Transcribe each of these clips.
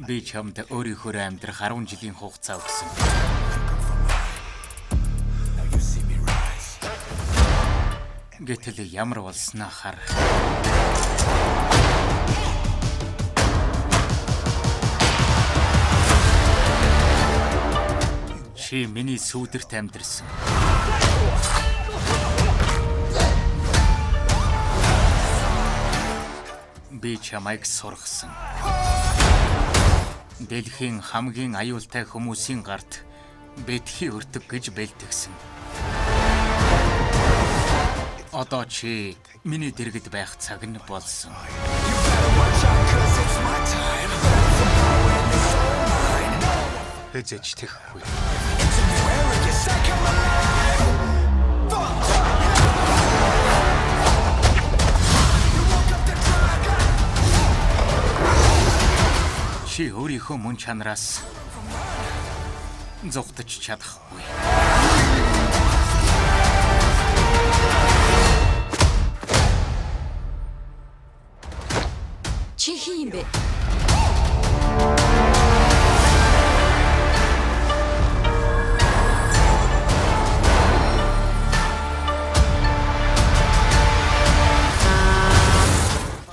Би чамд өөрийнхөө амьдрах 10 жилийн хугацаа өгсөн. Гэтэл ямар болсноо хар. Чи миний сүүдэрт амьдрсан. Би чамайг сургасан. Дэлхийн хамгийн аюултай хүмүүсийн гарт бэтхий өртөг гэж бэлтгэсэн. Одоо чи миний дэргэд байх цаг нь болсон. Хэзээ ч тэхгүй. Чи өөрийнхөө мөн чанараас зугтаж чадахгүй. Чи хин юм бэ?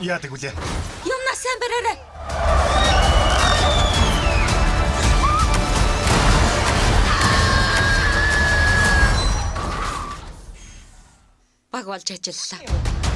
Яадаг вүлээ? Юмнаа сайн бариарай. Баг болж ажиллалаа.